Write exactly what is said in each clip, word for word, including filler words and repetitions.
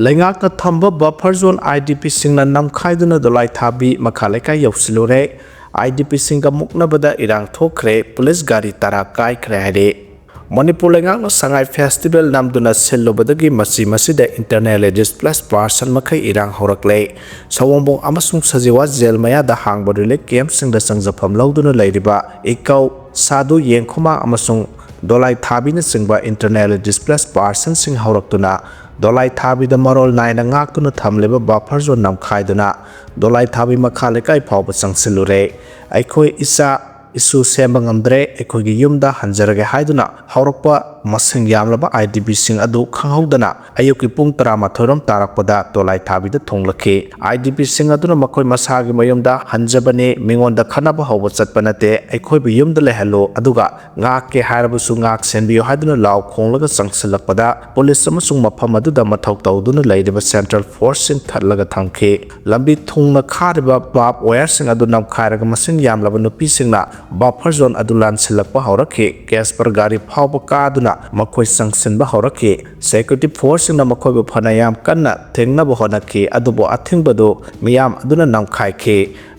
ꯂꯩꯉꯥꯛꯅ ꯊꯝꯕ buffer zone IDPꯁꯤꯡꯅ ꯅꯝꯈꯥꯏꯗꯨꯅ ꯗꯣꯂꯥꯏꯊꯥꯕꯤ ꯃꯈꯥ ꯂꯩꯀꯥꯏ ꯌꯧꯁꯤꯜꯂꯨꯔꯦ꯫ IDPꯁꯤꯡꯒ ꯃꯨꯛꯅꯕꯗ ꯏꯔꯥꯡ ꯊꯣꯛꯈ꯭ꯔꯦ, ꯄꯨꯂꯤꯁ ꯒꯥꯔꯤ ꯇꯔꯥ ꯀꯥꯏꯈ꯭ꯔꯦ ꯍꯥꯏꯔꯦ꯫ ꯃꯅꯤꯄꯨꯔ ꯂꯩꯉꯥꯛꯅ ꯁꯉꯥꯏ festival ꯅꯝꯗꯨꯅ ꯁꯤꯜꯂꯨꯕꯗꯒꯤ ꯃꯆꯤ ꯃꯆꯤꯗ internally displaced person ꯃꯈꯩ ꯏꯔꯥꯡ ꯍꯧꯔꯛꯂꯦ꯫ ꯁꯑꯣꯝꯕꯨꯡ ꯑꯃꯁꯨꯡ ꯁꯖꯤꯋꯥ ꯖꯦꯜ ꯃꯌꯥꯗ ꯍꯥꯡꯕ relief campꯁꯤꯡꯗ ꯆꯪꯖꯐꯝ ꯂꯧꯗꯨꯅ ꯂꯩꯔꯤꯕ ꯏꯀꯧ, ꯁꯥꯗꯨ, ꯌꯦꯡꯈꯨꯃꯥ ꯑꯃꯁꯨꯡ ꯗꯣꯂꯥꯏꯊꯥꯕꯤꯅꯆꯤꯡꯕ internally displaced personꯁꯤꯡ ꯍꯧꯔꯛꯇꯨꯅ ꯗꯣꯂꯥꯏꯊꯥꯕꯤꯗ ꯃꯔꯣꯜ ꯅꯥꯏꯅ ꯉꯥꯛꯇꯨꯅ ꯊꯝꯂꯤꯕ buffer zone ꯅꯝꯈꯥꯏꯗꯨꯅ ꯗꯣꯂꯥꯏꯊꯥꯕꯤ ꯃꯈꯥ ꯂꯩꯀꯥꯏ ꯐꯥꯎꯕ ꯆꯪꯁꯤꯜꯂꯨꯔꯦ꯫ "ꯑꯩꯈꯣꯏ ꯏꯆꯥ ꯏꯁꯨ ꯁꯦꯝꯕ ꯉꯝꯗ꯭ꯔꯦ, ꯑꯩꯈꯣꯏꯒꯤ ꯌꯨꯝꯗ ꯍꯟꯖꯔꯒꯦ" ꯍꯥꯏꯗꯨꯅ ꯍꯧꯔꯛꯄ ꯃꯁꯤꯡ ꯌꯥꯝꯂꯕ IDPꯁꯤꯡ ꯑꯗꯨ ꯈꯪꯍꯧꯗꯅ ꯑꯌꯨꯛꯀꯤ ꯄꯨꯡ ꯇꯔꯥꯃꯥꯊꯣꯏ ꯔꯣꯝ ꯇꯥꯔꯛꯄꯗ ꯗꯣꯂꯥꯏꯊꯥꯕꯤꯗ ꯊꯨꯡꯂꯛꯈꯤ꯫ IDPꯁꯤꯡ ꯑꯗꯨꯅ ꯃꯈꯣꯏ ꯃꯁꯥꯒꯤ ꯃꯌꯨꯝꯗ ꯍꯟꯖꯕꯅꯤ, ꯃꯤꯉꯣꯟꯗ ꯈꯠꯅꯕ ꯍꯧꯕ ꯆꯠꯄ ꯅꯠꯇꯦ, ꯑꯩꯈꯣꯏꯕꯨ ꯌꯨꯝꯗ ꯂꯩꯍꯜꯂꯨ, ꯑꯗꯨꯒ ꯉꯥꯛꯀꯦ ꯍꯥꯏꯔꯕꯁꯨ ꯉꯥꯛ ꯁꯦꯟꯕꯤꯌꯨ ꯍꯥꯏꯗꯨꯅ ꯂꯥꯎ ꯈꯣꯡꯂꯒ ꯆꯪꯁꯤꯜꯂꯛꯄꯗ ꯄꯨꯂꯤꯁ ꯑꯃꯁꯨꯡ ꯃꯐꯝ ꯑꯗꯨꯗ ꯃꯊꯧ ꯇꯧꯗꯨꯅ ꯂꯩꯔꯤꯕ central forceꯁꯤꯡ ꯊꯠꯂꯒ ꯊꯝꯈꯤ꯫ ꯂꯝꯕꯤ ꯊꯨꯡꯅ ꯈꯥꯔꯤꯕ barbed wireꯁꯤꯡ ꯑꯗꯨ ꯅꯝꯈꯥꯏꯔꯒ ꯃꯁꯤꯡ ꯌꯥꯝꯂꯕ ꯅꯨꯄꯤꯁꯤꯡꯅ buffer zone ꯑꯗꯨ ꯂꯥꯟꯁꯤꯜꯂꯛꯄ ꯍꯧꯔꯛꯈꯤ꯫ Casper ꯒꯥꯔꯤ ꯐꯥꯎꯕ ꯀꯥꯗꯨꯅ ꯃꯈꯣꯏ ꯆꯪꯁꯤꯟꯕ ꯍꯧꯔꯛꯈꯤ꯫ Security forceꯁꯤꯡꯅ ꯃꯈꯣꯏꯕꯨ ꯐꯅ ꯌꯥꯝ ꯀꯟꯅ ꯊꯤꯡꯅꯕ ꯍꯣꯠꯅꯈꯤ, ꯑꯗꯨꯕꯨ ꯑꯊꯤꯡꯕꯗꯨ ꯃꯤꯌꯥꯝ ꯑꯗꯨꯅ ꯅꯝꯈꯥꯏꯈꯤ꯫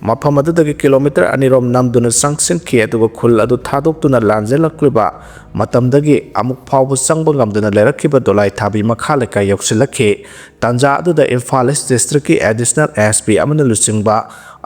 ꯃꯐꯝ ꯑꯗꯨꯗꯒꯤ ꯀꯤꯂꯣꯃꯤꯇꯔ ꯑꯅꯤꯔꯣꯝ ꯅꯝꯗꯨꯅ ꯆꯪꯁꯤꯟꯈꯤ, ꯑꯗꯨꯒ ꯈꯨꯜ ꯑꯗꯨ ꯊꯥꯗꯣꯛꯇꯨꯅ ꯂꯥꯟꯖꯦꯜꯂꯛꯂꯤꯕ ꯃꯇꯝꯗꯒꯤ ꯑꯃꯨꯛ ꯐꯥꯎꯕ ꯆꯪꯕ ꯉꯝꯗꯅ ꯂꯩꯔꯛꯈꯤꯕ ꯗꯣꯂꯥꯏ ꯊꯥꯕꯤ ꯃꯈꯥ ꯂꯩꯀꯥꯏ ꯌꯧꯁꯤꯜꯂꯛꯈꯤ꯫ ꯇꯥꯟꯖꯥ ꯑꯗꯨꯗ ꯏꯝꯐꯥꯜ ꯏꯁ ꯗꯤꯁꯇ꯭ꯔꯤꯛꯀꯤ ꯑꯦꯗꯤꯁꯅꯦꯜ ꯑꯦꯁ ꯄꯤ ꯑꯃꯅ ꯂꯨꯆꯤꯡꯕ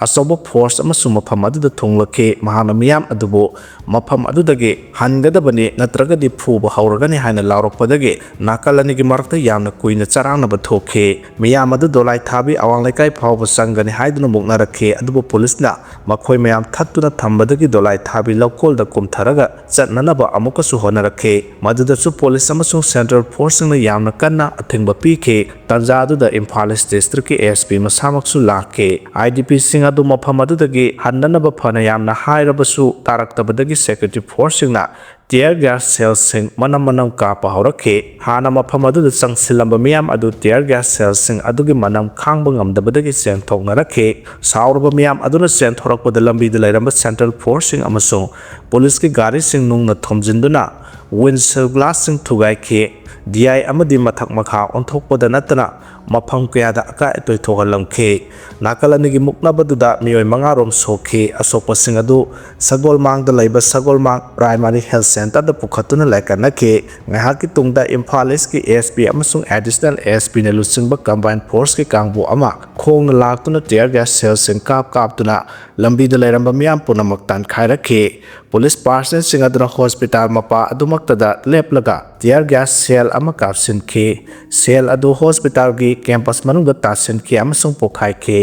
ꯑꯆꯧꯕ ꯐꯣꯔꯁ ꯑꯃꯁꯨ ꯃꯐꯝ ꯑꯗꯨꯗ ꯊꯨꯡꯂꯛꯈꯤ꯫ ꯃꯍꯥꯛꯅ ꯃꯤꯌꯥꯝ ꯑꯗꯨꯕꯨ ꯃꯐꯝ ꯑꯗꯨꯗꯒꯤ ꯍꯟꯒꯗꯕꯅꯤ, ꯅꯠꯇ꯭ꯔꯒꯗꯤ ꯐꯨꯕ ꯍꯧꯔꯒꯅꯤ ꯍꯥꯏꯅ ꯂꯥꯎꯔꯛꯄꯗꯒꯤ ꯅꯥꯀꯜ ꯑꯅꯤꯒꯤ ꯃꯔꯛꯇ ꯌꯥꯝꯅ ꯀꯨꯏꯅ ꯆꯔꯥꯡꯅꯕ ꯊꯣꯛꯈꯤ꯫ ꯃꯤꯌꯥꯝ ꯑꯗꯨ ꯗꯣꯂꯥꯏ ꯊꯥꯕꯤ ꯑꯋꯥꯡ ꯂꯩꯀꯥꯏ ꯐꯥꯎꯕ ꯆꯪꯒꯅꯤ ꯍꯥꯏꯗꯨꯅ ꯃꯨꯛꯅꯔꯛꯈꯤ, ꯑꯗꯨꯕꯨ ꯄꯨꯂꯤꯁꯅ ꯃꯈꯣꯏ ꯃꯌꯥꯝ ꯊꯠꯇꯨꯅ ꯊꯝꯕꯗꯒꯤ ꯗꯣꯂꯥꯏ ꯊꯥꯕꯤ ꯂꯧꯀꯣꯜꯗ ꯀꯨꯝꯊꯔꯒ ꯆꯠꯅꯅꯕ ꯑꯃꯨꯛꯀꯁꯨ ꯍꯣꯠꯅꯔꯛꯈꯤ꯫ ꯃꯗꯨꯗꯁꯨ ꯄꯨꯂꯤꯁ ꯑꯃꯁꯨꯡ ꯁꯦꯟꯇ꯭ꯔꯦꯜ ꯐꯣꯔꯁꯁꯤꯡꯅ ꯌꯥꯝꯅ ꯀꯟꯅ ꯑꯊꯤꯡꯕ ꯄꯤꯈꯤ꯫ ꯇꯥꯟꯖꯥ ꯑꯗꯨꯗ ꯏꯝꯐꯥꯜ ꯏꯁ ꯗꯤꯁꯇ꯭ꯔꯤꯛꯀꯤ ꯑꯦꯁ ꯄꯤ ꯃꯁꯥꯃꯛꯁꯨ ꯂꯥꯛꯈꯤ꯫ ꯑꯥꯏ ꯗꯤ ꯄꯤꯁꯤꯡ ꯑꯗꯨ ꯃꯐꯝ ꯑꯗꯨꯗꯒꯤ ꯍꯟꯅꯅꯕ ꯐꯅ ꯌꯥꯝꯅ ꯍꯥꯏꯔꯕꯁꯨ ꯇꯥꯔꯛꯇꯕꯗꯒꯤ ꯁꯦꯀ꯭ꯌꯨꯔꯤꯇꯤ ꯐꯣꯔꯁꯁꯤꯡꯅ ꯇꯤꯌꯔ ꯒ꯭ꯌꯥꯁ ꯁꯦꯜꯁꯤꯡ ꯃꯅꯝ ꯃꯅꯝ ꯀꯥꯞꯄ ꯍꯧꯔꯛꯈꯤ꯫ ꯍꯥꯟꯅ ꯃꯐꯝ ꯑꯗꯨꯗ ꯆꯪꯁꯤꯜꯂꯝꯕ ꯃꯤꯌꯥꯝ ꯑꯗꯨ ꯇꯤꯌꯔ ꯒ꯭ꯌꯥꯁ ꯁꯦꯜꯁꯤꯡ ꯑꯗꯨꯒꯤ ꯃꯅꯝ ꯈꯥꯡꯕ ꯉꯝꯗꯕꯗꯒꯤ ꯆꯦꯟꯊꯣꯛꯅꯔꯛꯈꯤ꯫ ꯁꯥꯎꯔꯕ ꯃꯤꯌꯥꯝ ꯑꯗꯨꯅ ꯆꯦꯟꯊꯣꯔꯛꯄꯗ ꯂꯝꯕꯤꯗ ꯂꯩꯔꯝꯕ ꯁꯦꯟꯇ꯭ꯔꯦꯜ ꯐꯣꯔꯁꯁꯤꯡ ꯑꯃꯁꯨꯡ ꯄꯨꯂꯤꯁꯀꯤ ꯒꯥꯔꯤꯁꯤꯡ ꯅꯨꯡꯅ ꯊꯣꯝꯖꯤꯟꯗꯨꯅ ꯋꯤꯟꯁꯤꯜ ꯒ꯭ꯂꯥꯁꯁꯤꯡ ꯊꯨꯒꯥꯏꯈꯤ꯫ ꯗꯤ ꯑꯥꯏ ꯑꯃꯗꯤ ꯃꯊꯛ ꯃꯈꯥ ꯑꯣꯟꯊꯣꯛꯄꯗ ꯅꯠꯇꯅ ꯃꯐꯝ ꯀꯌꯥꯗ ꯑꯀꯥꯏ ꯑꯇꯣꯏ ꯊꯣꯛꯍꯜꯂꯝꯈꯤ꯫ ꯅꯥꯀꯜ ꯑꯅꯤꯒꯤ ꯃꯨꯛꯅꯕꯗꯨꯗ ꯃꯤꯑꯣꯏ ꯃꯉꯥꯔꯣꯝ ꯁꯣꯛꯈꯤ꯫ ꯑꯁꯣꯛꯄꯁꯤꯡ ꯑꯗꯨ ꯁꯒꯣꯜꯃꯥꯡꯗ ꯂꯩꯕ ꯁꯒꯣꯜꯃꯥꯡ ꯄ꯭ꯔꯥꯏꯃꯥꯔꯤ ꯍꯦꯜꯊ ꯁꯦꯟꯇꯔꯗ ꯄꯨꯈꯠꯇꯨꯅ ꯂꯥꯏꯀꯠꯅꯈꯤ꯫ ꯉꯥꯏꯍꯥꯛꯀꯤ ꯇꯨꯡꯗ ꯏꯝꯐꯥꯜ ꯏꯁꯀꯤ ꯑꯦ ꯑꯦꯁ ꯄꯤ ꯑꯃꯁꯨꯡ ꯑꯦꯗꯤꯁꯅꯦꯜ ꯑꯦ ꯑꯦꯁ ꯄꯤꯅ ꯂꯨꯆꯤꯡꯕ ꯀꯝꯕꯥꯏꯟ ꯐꯣꯔꯁꯀꯤ ꯀꯥꯡꯕꯨ ꯑꯃ ꯈꯣꯡꯅ ꯂꯥꯛꯇꯨꯅ ꯇꯤꯌꯔ ꯒ꯭ꯌꯥꯁ ꯁꯦꯜꯁꯤꯡ ꯀꯥꯞ ꯀꯥꯞꯇꯨꯅ ꯂꯝꯕꯤꯗ ꯂꯩꯔꯝꯕ ꯃꯤꯌꯥꯝ ꯄꯨꯝꯅꯃꯛ ꯇꯥꯟꯈꯥꯏꯔꯛꯈꯤ꯫ ꯄꯨꯂꯤꯁ ꯄꯥꯔꯁꯅꯦꯜꯁꯤꯡ ꯑꯗꯨꯅ ꯍꯣꯁꯄꯤꯇꯥꯜ ꯃꯄꯥ ꯑꯗꯨꯃꯛꯇꯗ ꯂꯦꯞꯂꯒ ꯇꯤꯌꯔ ꯒ꯭ꯌꯥꯁ ꯁꯦꯜ ꯑꯃ ꯀꯥꯞꯁꯤꯟꯈꯤ꯫ ꯁꯦꯜ ꯑꯗꯨ ꯍꯣꯁꯄꯤꯇꯥꯜꯒꯤ ꯀꯦꯝꯄꯁ ꯃꯅꯨꯡꯗ ꯇꯥꯁꯤꯟꯈꯤ ꯑꯃꯁꯨꯡ ꯄꯣꯈꯥꯏꯈꯤ꯫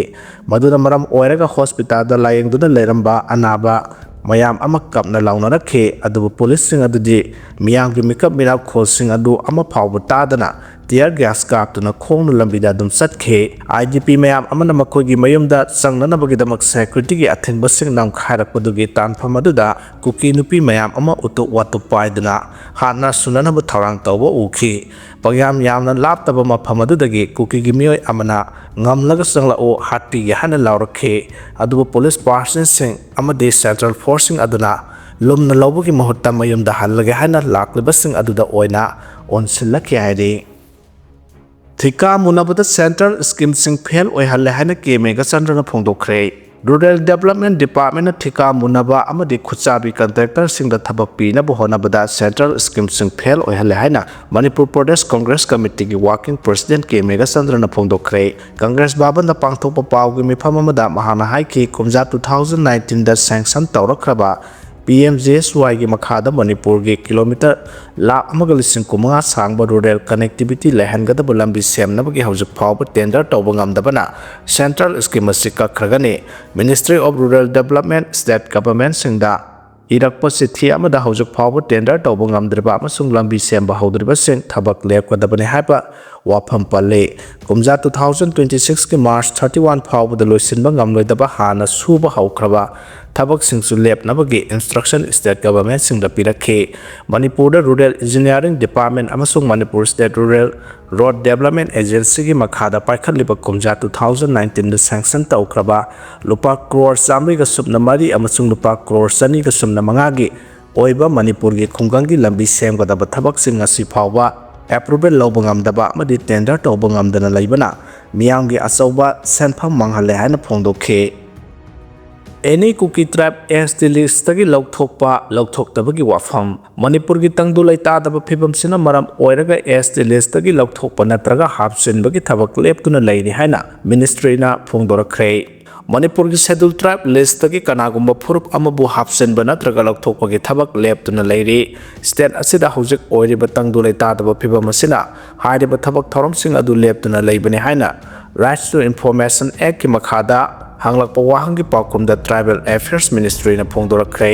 ꯃꯗꯨꯅ ꯃꯔꯝ ꯑꯣꯏꯔꯒ ꯍꯣꯁꯄꯤꯇꯥꯜꯗ ꯂꯥꯌꯦꯡꯗꯨꯅ ꯂꯩꯔꯝꯕ ꯑꯅꯥꯕ ꯃꯌꯥꯝ ꯑꯃ ꯀꯞꯅ ꯂꯥꯎꯅꯔꯛꯈꯤ꯫ ꯑꯗꯨꯕꯨ ꯄꯨꯂꯤꯁꯁꯤꯡ ꯑꯗꯨꯗꯤ ꯃꯤꯌꯥꯝꯒꯤ ꯃꯤꯀꯞ ꯃꯤꯔꯥꯎꯈꯣꯜꯁꯤꯡ ꯑꯗꯨ ꯑꯃ ꯐꯥꯎꯕ ꯇꯥꯗꯅ ꯇꯤꯌꯔ ꯒ꯭ꯌꯥꯁ ꯀꯥꯞꯇꯨꯅ ꯈꯣꯡꯅ ꯂꯝꯕꯤꯗ ꯑꯗꯨꯝ ꯆꯠꯈꯤ꯫ ꯑꯥꯏ ꯗꯤ ꯄꯤ ꯃꯌꯥꯝ ꯑꯃꯅ ꯃꯈꯣꯏꯒꯤ ꯃꯌꯨꯝꯗ ꯆꯪꯅꯅꯕꯒꯤꯗꯃꯛ ꯁꯦꯀ꯭ꯌꯨꯔꯤꯇꯤꯒꯤ ꯑꯊꯤꯡꯕꯁꯤꯡ ꯅꯝꯈꯥꯏꯔꯛꯄꯗꯨꯒꯤ ꯇꯥꯟꯐꯝ ꯑꯗꯨꯗ ꯀꯨꯀꯤ ꯅꯨꯄꯤ ꯃꯌꯥꯝ ꯑꯃ ꯎꯇꯨꯞ ꯋꯥꯇꯨꯞ ꯄꯥꯏꯗꯨꯅ ꯍꯥꯠꯅ ꯁꯨꯅꯅꯕ ꯊꯧꯔꯥꯡ ꯇꯧꯕ ꯎꯈꯤ꯫ ꯄꯪꯌꯥꯝ ꯌꯥꯝꯅ ꯂꯥꯞꯇꯕ ꯃꯐꯝ ꯑꯗꯨꯗꯒꯤ ꯀꯨꯀꯤꯒꯤ ꯃꯤꯑꯣꯏ ꯑꯃꯅ "ꯉꯝꯂꯒ ꯆꯪꯂꯛꯎ, ꯍꯥꯠꯄꯤꯒꯦ" ꯍꯥꯏꯅ ꯂꯥꯎꯔꯛꯈꯤ꯫ ꯑꯗꯨꯕꯨ ꯄꯨꯂꯤꯁ ꯄꯥꯔꯁꯅꯦꯜꯁꯤꯡ ꯑꯃꯗꯤ ꯁꯦꯟꯇ꯭ꯔꯦꯜ ꯐꯣꯔꯁꯁꯤꯡ ꯑꯗꯨꯅ ꯂꯨꯝꯅ ꯂꯧꯕꯒꯤ ꯃꯍꯨꯠꯇ ꯃꯌꯨꯝꯗ ꯍꯜꯂꯒꯦ ꯍꯥꯏꯅ ꯂꯥꯛꯂꯤꯕꯁꯤꯡ ꯑꯗꯨꯗ ꯑꯣꯏꯅ ꯑꯣꯟꯁꯤꯜꯂꯛꯈꯤ ꯍꯥꯏꯔꯤ꯫ ꯊꯤꯀꯥ ꯃꯨꯟꯅꯕꯗ ꯁꯦꯟꯇ꯭ꯔꯦꯜ ꯁ꯭ꯀꯤꯝꯁꯤꯡ ꯐꯦꯜ ꯑꯣꯏꯍꯜꯂꯦ ꯍꯥꯏꯅ ꯀꯦ ꯃꯦꯘꯆꯟꯗ꯭ꯔꯅ ꯐꯣꯡꯗꯣꯛꯈ꯭ꯔꯦ꯫ ꯔꯨꯔꯦꯜ ꯗꯦꯕꯂꯞꯃꯦꯟ ꯗꯤꯄꯥꯔꯠꯃꯦꯟꯅ ꯊꯤꯀꯥ ꯃꯨꯟꯅꯕ ꯑꯃꯗꯤ ꯈꯨꯠꯆꯥꯕꯤ ꯀꯟꯇ꯭ꯔꯦꯛꯇꯔꯁꯤꯡꯗ ꯊꯕꯛ ꯄꯤꯅꯕ ꯍꯣꯠꯅꯕꯗ ꯁꯦꯟꯇ꯭ꯔꯦꯜ ꯁ꯭ꯀꯤꯝꯁꯤꯡ ꯐꯦꯜ ꯑꯣꯏꯍꯜꯂꯦ ꯍꯥꯏꯅ ꯃꯅꯤꯄꯨꯔ ꯄ꯭ꯔꯗꯦꯁ ꯀꯪꯒ꯭ꯔꯦꯁ ꯀꯃꯤꯇꯤꯒꯤ ꯋꯥꯔꯀꯤꯡ ꯄ꯭ꯔꯁꯤꯗꯦꯟ ꯀꯦ ꯃꯦꯘꯆꯟꯗ꯭ꯔꯅ ꯐꯣꯡꯗꯣꯛꯈ꯭ꯔꯦ꯫ ꯀꯪꯒ꯭ꯔꯦꯁ ꯚꯕꯟꯗ ꯄꯥꯡꯊꯣꯛꯄ ꯄꯥꯎꯒꯤ ꯃꯤꯐꯝ ꯑꯃꯗ ꯃꯍꯥꯛꯅ ꯍꯥꯏꯈꯤ, ꯀꯨꯝꯖꯥ ꯇꯨ ꯊꯥꯎꯖꯟ ꯅꯥꯏꯟꯇꯤꯟꯗ ꯁꯦꯡꯁꯟ ꯇꯧꯔꯛꯈ꯭ꯔꯕ ꯄꯤ ꯑꯦꯝ ꯖꯤ ꯑꯦꯁ ꯋꯥꯏꯒꯤ ꯃꯈꯥꯗ ꯃꯅꯤꯄꯨꯔꯒꯤ ꯀꯤꯂꯣꯃꯤꯇꯔ ꯂꯥꯈ ꯑꯃꯒ ꯂꯤꯁꯤꯡ ꯀꯨꯟꯃꯉꯥ ꯁꯥꯡꯕ ꯔꯨꯔꯦꯜ ꯀꯅꯦꯛꯇꯤꯚꯤꯇꯤ ꯂꯩꯍꯟꯒꯗꯕ ꯂꯝꯕꯤ ꯁꯦꯝꯅꯕꯒꯤ ꯍꯧꯖꯤꯛ ꯐꯥꯎꯕ ꯇꯦꯟꯗꯔ ꯇꯧꯕ ꯉꯝꯗꯕꯅ ꯁꯦꯟꯇ꯭ꯔꯦꯜ ꯁ꯭ꯀꯤꯝ ꯑꯁꯤ ꯀꯛꯈ꯭ꯔꯒꯅꯤ꯫ Ministry of rural development, state ꯒꯚꯔꯟꯃꯦꯟꯠꯁꯤꯡꯗ ꯏꯔꯛꯄ ꯆꯤꯊꯤ ꯑꯃꯗ ꯍꯧꯖꯤꯛ ꯐꯥꯎꯕ ꯇꯦꯟꯗꯔ ꯇꯧꯕ ꯉꯝꯗ꯭ꯔꯤꯕ ꯑꯃꯁꯨꯡ ꯂꯝꯕꯤ ꯁꯦꯝꯕ ꯍꯧꯗ꯭ꯔꯤꯕꯁꯤꯡ ꯊꯕꯛ ꯂꯦꯞꯀꯗꯕꯅꯤ ꯍꯥꯏꯕ ꯋꯥꯐꯝ ꯄꯜꯂꯤ꯫ ꯀꯨꯝꯖꯥ ꯇꯨ ꯊꯥꯎꯖꯟ ꯇ꯭ꯋꯦꯟꯇꯤ ꯁꯤꯛꯁꯀꯤ ꯃꯥꯔꯆ ꯊꯥꯔꯇꯤ ꯋꯥꯟ ꯐꯥꯎꯕꯗ ꯂꯣꯏꯁꯤꯟꯕ ꯉꯝꯂꯣꯏꯗꯕ ꯍꯥꯟꯅ ꯁꯨꯕ ꯍꯧꯈ꯭ꯔꯕ ꯊꯕꯛꯁꯤꯡꯁꯨ ꯂꯦꯞꯅꯕꯒꯤ ꯏꯟꯁꯇ꯭ꯔꯛꯁꯟ ꯁ꯭ꯇꯦꯠ ꯒꯚꯔꯟꯃꯦꯟꯠꯁꯤꯡꯗ ꯄꯤꯔꯛꯈꯤ꯫ ꯃꯅꯤꯄꯨꯔꯗ ꯔꯨꯔꯦꯜ ꯏꯟꯖꯤꯅꯤꯌꯥꯔꯤꯡ ꯗꯤꯄꯥꯔꯠꯃꯦꯟ ꯑꯃꯁꯨꯡ Manipur state rural road development ꯑꯦꯖꯦꯟꯁꯤꯒꯤ ꯃꯈꯥꯗ ꯄꯥꯏꯈꯠꯂꯤꯕ ꯀꯨꯝꯖꯥ ꯇꯨ ꯊꯥꯎꯖꯟ ꯅꯥꯏꯟꯇꯤꯟꯗ ꯁꯦꯡꯁꯟ ꯇꯧꯈ꯭ꯔꯕ ꯂꯨꯄꯥ ꯀ꯭ꯔꯣꯔ ꯆꯥꯃꯔꯤꯒ ꯁꯨꯞꯅ ꯃꯔꯤ ꯑꯃꯁꯨꯡ ꯂꯨꯄꯥ ꯀ꯭ꯔꯣꯔ ꯆꯅꯤꯒ ꯁꯨꯞꯅ ꯃꯉꯥꯒꯤ ꯑꯣꯏꯕ ꯃꯅꯤꯄꯨꯔꯒꯤ ꯈꯨꯡꯒꯪꯒꯤ ꯂꯝꯕꯤ ꯁꯦꯝꯒꯗꯕ ꯊꯕꯛꯁꯤꯡ ꯉꯁꯤ ꯐꯥꯎꯕ ꯑꯦꯄ꯭ꯔꯨꯚꯦꯜ ꯂꯧꯕ ꯉꯝꯗꯕ ꯑꯃꯗꯤ ꯇꯦꯟꯗꯔ ꯇꯧꯕ ꯉꯝꯗꯅ ꯂꯩꯕꯅ ꯃꯤꯌꯥꯝꯒꯤ ꯑꯆꯧꯕ ꯁꯦꯟꯐꯝ ꯃꯥꯡꯍꯜꯂꯦ ꯍꯥꯏꯅ ꯐꯣꯡꯗꯣꯛꯈꯤ꯫ ꯑꯦꯅꯤ ꯀꯨꯀꯤ ꯇ꯭ꯔꯥꯏꯕ ꯑꯦꯁ ꯇꯤ ꯂꯤꯁꯇꯒꯤ ꯂꯧꯊꯣꯛꯄ ꯂꯧꯊꯣꯛꯇꯕꯒꯤ ꯋꯥꯐꯝ꯫ ꯃꯅꯤꯄꯨꯔꯒꯤ ꯇꯪꯗꯨ ꯂꯩꯇꯥꯗꯕ ꯐꯤꯕꯝꯁꯤꯅ ꯃꯔꯝ ꯑꯣꯏꯔꯒ ꯑꯦꯁ ꯇꯤ ꯂꯤꯁꯇꯒꯤ ꯂꯧꯊꯣꯛꯄ ꯅꯠꯇ꯭ꯔꯒ ꯍꯥꯞꯆꯤꯟꯕꯒꯤ ꯊꯕꯛ ꯂꯦꯞꯇꯨꯅ ꯂꯩꯔꯤ ꯍꯥꯏꯅ ꯃꯤꯅꯤꯁꯇ꯭ꯔꯤꯅ ꯐꯣꯡꯗꯣꯔꯛꯈ꯭ꯔꯦ꯫ ꯃꯅꯤꯄꯨꯔꯒꯤ ꯁꯦꯗ꯭ꯌꯨꯜ ꯇ꯭ꯔꯥꯏꯕ ꯂꯤꯁꯇꯒꯤ ꯀꯅꯥꯒꯨꯝꯕ ꯐꯨꯔꯨꯞ ꯑꯃꯕꯨ ꯍꯥꯞꯆꯤꯟꯕ ꯅꯠꯇ꯭ꯔꯒ ꯂꯧꯊꯣꯛꯄꯒꯤ ꯊꯕꯛ ꯂꯦꯞꯇꯨꯅ ꯂꯩꯔꯤ꯫ ꯁ꯭ꯇꯦꯠ ꯑꯁꯤꯗ ꯍꯧꯖꯤꯛ ꯑꯣꯏꯔꯤꯕ ꯇꯪꯗꯨ ꯂꯩꯇꯥꯗꯕ ꯐꯤꯕꯝ ꯑꯁꯤꯅ ꯍꯥꯏꯔꯤꯕ ꯊꯕꯛ ꯊꯧꯔꯝꯁꯤꯡ ꯑꯗꯨ ꯂꯦꯞꯇꯨꯅ ꯂꯩꯕꯅꯤ ꯍꯥꯏꯅ Rights to Information Actꯀꯤ ꯃꯈꯥꯗ ꯍꯪꯂꯛꯄ ꯋꯥꯍꯪꯒꯤ ꯄꯥꯎꯈꯨꯝꯗ ꯇ꯭ꯔꯥꯏꯕꯦꯜ ꯑꯦꯐꯤꯌꯔꯁ ꯃꯤꯅꯤꯁꯇ꯭ꯔꯤꯅ ꯐꯣꯡꯗꯣꯔꯛꯈ꯭ꯔꯦ꯫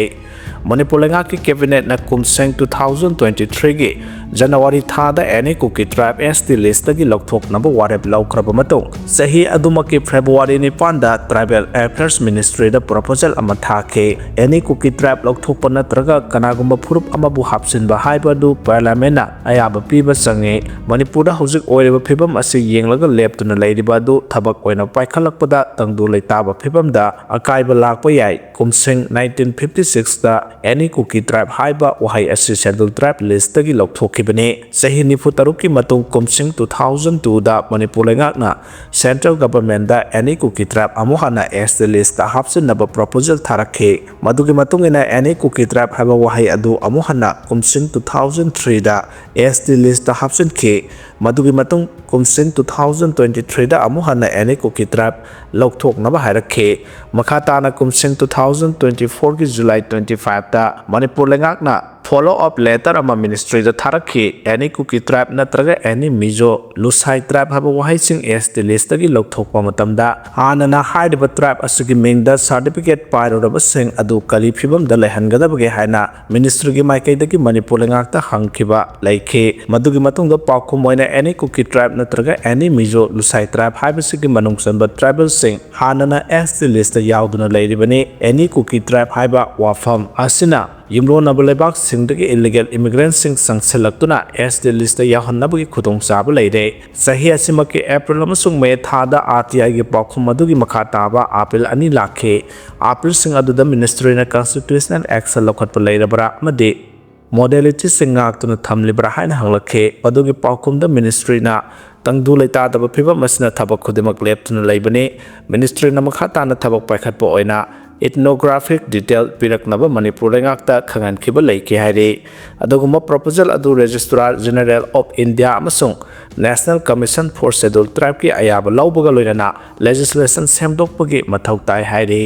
ꯃꯅꯤꯄꯨꯔ ꯂꯩꯉꯥꯛꯀꯤ ꯀꯦꯕꯤꯅꯦꯠꯅ ꯀꯨꯝꯁꯦꯡ two thousand twenty threeꯒꯤ ꯖꯅꯋꯥꯔꯤ ꯊꯥꯗ ꯑꯦꯅꯤ ꯀꯨꯀꯤ ꯇ꯭ꯔꯥꯏꯕ ꯑꯦꯁ ꯇꯤ ꯂꯤꯁꯇꯒꯤ ꯂꯧꯊꯣꯛꯅꯕ ꯋꯥꯔꯦꯞ ꯂꯧꯈ꯭ꯔꯕ ꯃꯇꯨꯡ, ꯆꯍꯤ ꯑꯗꯨꯃꯛꯀꯤ ꯐꯦꯕ꯭ꯔꯨꯋꯥꯔꯤ ꯅꯤꯄꯥꯟꯗ ꯇ꯭ꯔꯥꯏꯕꯦꯜ ꯑꯦꯐꯤꯌꯔꯁ ꯃꯤꯅꯤꯁꯇ꯭ꯔꯤꯗ ꯄ꯭ꯔꯣꯄꯣꯖꯦꯜ ꯑꯃ ꯊꯥꯈꯤ꯫ ꯑꯦꯅꯤ ꯀꯨꯀꯤ ꯇ꯭ꯔꯥꯏꯕ ꯂꯧꯊꯣꯛꯄ ꯅꯠꯇ꯭ꯔꯒ ꯀꯅꯥꯒꯨꯝꯕ ꯐꯨꯔꯨꯞ ꯑꯃꯕꯨ ꯍꯥꯞꯆꯤꯟꯕ ꯍꯥꯏꯕ ꯑꯗꯨ ꯄꯥꯔꯂꯤꯌꯥꯃꯦꯟꯅ ꯑꯌꯥꯕ ꯄꯤꯕ ꯆꯪꯉꯤ꯫ ꯃꯅꯤꯄꯨꯔꯗ ꯍꯧꯖꯤꯛ ꯑꯣꯏꯔꯤꯕ ꯐꯤꯕꯝ ꯑꯁꯤ ꯌꯦꯡꯂꯒ ꯂꯦꯞꯇꯨꯅ ꯂꯩꯔꯤꯕ ꯑꯗꯨ ꯊꯕꯛ ꯑꯣꯏꯅ ꯄꯥꯏꯈꯠꯂꯛꯄꯗ ꯇꯪꯗꯨ ꯂꯩꯇꯥꯕ ꯐꯤꯕꯝꯗ ꯑꯀꯥꯏꯕ ꯂꯥꯛꯄ ꯌꯥꯏ꯫ ꯀꯨꯝꯁꯤꯡ nineteen fifty sixꯇ ꯑꯦꯅꯤ ꯀꯨꯀꯤ ꯇ꯭ꯔꯥꯏꯕ ꯍꯥꯏꯕ ꯋꯥꯍꯩ ꯑꯁꯤ ꯁꯦꯗ꯭ꯌꯨꯜ ꯇ꯭ꯔꯥꯏꯕ ꯂꯤꯁꯇꯒꯤ ꯂꯧꯊꯣꯛꯈꯤꯕꯅꯤ꯫ ꯆꯍꯤ ꯅꯤꯐꯨ ꯇꯔꯨꯛꯀꯤ ꯃꯇꯨꯡ ꯀꯨꯝꯁꯤꯡ two thousand twoꯗ ꯃꯅꯤꯄꯨꯔ ꯂꯩꯉꯥꯛꯅ ꯁꯦꯟꯇ꯭ꯔꯦꯜ ꯒꯚꯔꯟꯃꯦꯟꯗ ꯑꯦꯅꯤ ꯀꯨꯀꯤ ꯇ꯭ꯔꯥꯏꯕ ꯑꯃꯨꯛ ꯍꯟꯅ ꯑꯦꯁ ꯇꯤ ꯂꯤꯁꯇ ꯍꯥꯞꯆꯤꯟꯅꯕ ꯄ꯭ꯔꯣꯄꯣꯖꯦꯜ ꯊꯥꯔꯛꯈꯤ꯫ ꯃꯗꯨꯒꯤ ꯃꯇꯨꯡ ꯏꯟꯅ ꯑꯦꯅꯤ ꯀꯨꯀꯤ ꯇ꯭ꯔꯥꯏꯕ ꯍꯥꯏꯕ ꯋꯥꯍꯩ ꯑꯗꯨ ꯑꯃꯨꯛ ꯍꯟꯅ ꯀꯨꯝꯁꯤꯡ two thousand threeꯗ ꯑꯦꯁ ꯇꯤ ꯂꯤꯁꯇ ꯍꯥꯞꯆꯤꯟꯈꯤ꯫ ꯃꯗꯨꯒꯤ ꯃꯇꯨꯡ ꯀꯨꯝꯁꯤꯡ two thousand twenty threeꯗ ꯑꯃꯨꯛ ꯍꯟꯅ ꯑꯦꯅꯤ ꯀꯨꯀꯤ ꯇ꯭ꯔꯥꯏꯕ ꯂꯧꯊꯣꯛꯅꯕ ꯍꯥꯏꯔꯛꯈꯤ꯫ ꯃꯈꯥ ꯇꯥꯅ ꯀꯨꯝꯁꯤꯡ two thousand twenty fourꯒꯤ July twenty fiveꯇ Manipur ꯂꯩꯉꯥꯛꯅ ꯐꯣꯂꯣ ꯑꯞ ꯂꯦꯇꯔ ꯑꯃ ꯃꯤꯅꯤꯁꯇ꯭ꯔꯤꯗ ꯊꯥꯔꯛꯈꯤ꯫ ꯑꯦꯅꯤ ꯀꯨꯀꯤ ꯇ꯭ꯔꯥꯏꯕ ꯅꯠꯇ꯭ꯔꯒ ꯑꯦꯅꯤ ꯃꯤꯖꯣ, ꯂꯨꯁꯥꯏ ꯇ꯭ꯔꯥꯏꯕ ꯍꯥꯏꯕ ꯋꯥꯍꯩꯁꯤꯡ ꯑꯦꯁ ꯇꯤ ꯂꯤꯁꯇꯒꯤ ꯂꯧꯊꯣꯛꯄ ꯃꯇꯝꯗ ꯍꯥꯟꯅꯅ ꯍꯥꯏꯔꯤꯕ ꯇ꯭ꯔꯥꯏꯕ ꯑꯁꯤꯒꯤ ꯃꯤꯡꯗ ꯁꯥꯔꯇꯤꯐꯤꯀꯦꯠ ꯄꯥꯏꯔꯨꯔꯕꯁꯤꯡ ꯑꯗꯨ ꯀꯔꯤ ꯐꯤꯕꯝꯗ ꯂꯩꯍꯟꯒꯗꯕꯒꯦ ꯍꯥꯏꯅ ꯃꯤꯅꯤꯁꯇ꯭ꯔꯤꯒꯤ ꯃꯥꯏꯀꯩꯗꯒꯤ ꯃꯅꯤꯄꯨꯔ ꯂꯩꯉꯥꯛꯇ ꯍꯪꯈꯤꯕ ꯂꯩꯈꯤ꯫ ꯃꯗꯨꯒꯤ ꯃꯇꯨꯡꯗ ꯄꯥꯎꯈꯨꯝ ꯑꯣꯏꯅ ꯑꯦꯅꯤ ꯀꯨꯀꯤ ꯇ꯭ꯔꯥꯏꯕ ꯅꯠꯇ꯭ꯔꯒ ꯑꯦꯅꯤ ꯃꯤꯖꯣ, ꯂꯨꯁꯥꯏ ꯇ꯭ꯔꯥꯏꯕ ꯍꯥꯏꯕꯁꯤꯒꯤ ꯃꯅꯨꯡ ꯆꯟꯕ ꯇ꯭ꯔꯥꯏꯕꯦꯜꯁꯤꯡ ꯍꯥꯟꯅꯅ ꯑꯦꯁ ꯇꯤ ꯂꯤꯁꯇ ꯌꯥꯎꯗꯨꯅ ꯂꯩꯔꯤꯕꯅꯤ꯫ ꯑꯦꯅꯤ ꯀꯨꯀꯤ ꯇ꯭ꯔꯥꯏꯕ ꯍꯥꯏꯕ ꯋꯥꯐꯝ ꯑꯁꯤꯅ ꯌꯨꯝꯂꯣꯟꯅꯕ ꯂꯩꯕꯥꯛꯁꯤꯡꯗꯒꯤ ꯏꯂꯤꯒꯦꯜ ꯏꯃꯤꯒ꯭ꯔꯦꯟꯠꯁꯤꯡ ꯆꯪꯁꯤꯜꯂꯛꯇꯨꯅ ꯑꯦꯁ ꯇꯤ ꯂꯤꯁꯇ ꯌꯥꯎꯍꯟꯅꯕꯒꯤ ꯈꯨꯗꯣꯡꯆꯥꯕ ꯂꯩꯔꯦ꯫ ꯆꯍꯤ ꯑꯁꯤꯃꯛꯀꯤ ꯑꯦꯄ꯭ꯔꯤꯜ ꯑꯃꯁꯨꯡ ꯃꯦ ꯊꯥꯗ ꯑꯥꯔ ꯇꯤ ꯑꯥꯏꯒꯤ ꯄꯥꯎꯈꯨꯝ ꯑꯗꯨꯒꯤ ꯃꯈꯥ ꯇꯥꯕ ꯑꯥꯄꯤꯜ ꯑꯅꯤ ꯂꯥꯛꯈꯤ꯫ ꯑꯥꯄꯤꯜꯁꯤꯡ ꯑꯗꯨꯗ ꯃꯤꯅꯤꯁꯇ꯭ꯔꯤꯅ ꯀꯟꯁꯇꯤꯇ꯭ꯌꯨꯁꯅꯦꯜ ꯑꯦꯛꯁꯟ ꯂꯧꯈꯠꯄ ꯂꯩꯔꯕ꯭ꯔꯥ ꯑꯃꯗꯤ ꯃꯣꯗꯦꯂꯤꯇꯤꯁꯤꯡ ꯉꯥꯛꯇꯨꯅ ꯊꯝꯂꯤꯕ꯭ꯔꯥ ꯍꯥꯏꯅ ꯍꯪꯂꯛꯈꯤ꯫ ꯃꯗꯨꯒꯤ ꯄꯥꯎꯈꯨꯝꯗ ꯃꯤꯅꯤꯁꯇ꯭ꯔꯤꯅ ꯇꯪꯗꯨ ꯂꯩꯇꯥꯗꯕ ꯐꯤꯕꯝ ꯑꯁꯤꯅ ꯊꯕꯛ ꯈꯨꯗꯤꯡꯃꯛ ꯂꯦꯞꯇꯨꯅ ꯂꯩꯕꯅꯤ꯫ ꯃꯤꯅꯤꯁꯇ꯭ꯔꯤꯅ ꯃꯈꯥ ꯇꯥꯅ ꯊꯕꯛ ꯄꯥꯏꯈꯠꯄ ꯑꯣꯏꯅ ꯏꯊꯅꯣꯒ꯭ꯔꯥꯐꯤꯛ ꯗꯤꯇꯦꯜ ꯄꯤꯔꯛꯅꯕ ꯃꯅꯤꯄꯨꯔ ꯂꯩꯉꯥꯛꯇ ꯈꯪꯍꯟꯈꯤꯕ ꯂꯩꯈꯤ ꯍꯥꯏꯔꯤ꯫ ꯑꯗꯨꯒꯨꯝꯕ ꯄ꯭ꯔꯣꯄꯣꯖꯦꯜ ꯑꯗꯨ ꯔꯦꯖꯤꯁꯇ꯭ꯔꯥꯔ ꯖꯦꯅꯦꯔꯦꯜ ꯑꯣꯐ ꯏꯟꯗꯤꯌꯥ ꯑꯃꯁꯨꯡ ꯅꯦꯁꯅꯦꯜ ꯀꯃꯤꯁꯟ ꯐꯣꯔ ꯁꯦꯗꯨꯜ ꯇ꯭ꯔꯥꯏꯕꯀꯤ ꯑꯌꯥꯕ ꯂꯧꯕꯒ ꯂꯣꯏꯅꯅ ꯂꯦꯖꯤꯁꯂꯦꯁꯟ ꯁꯦꯝꯗꯣꯛꯄꯒꯤ ꯃꯊꯧ ꯇꯥꯏ ꯍꯥꯏꯔꯤ꯫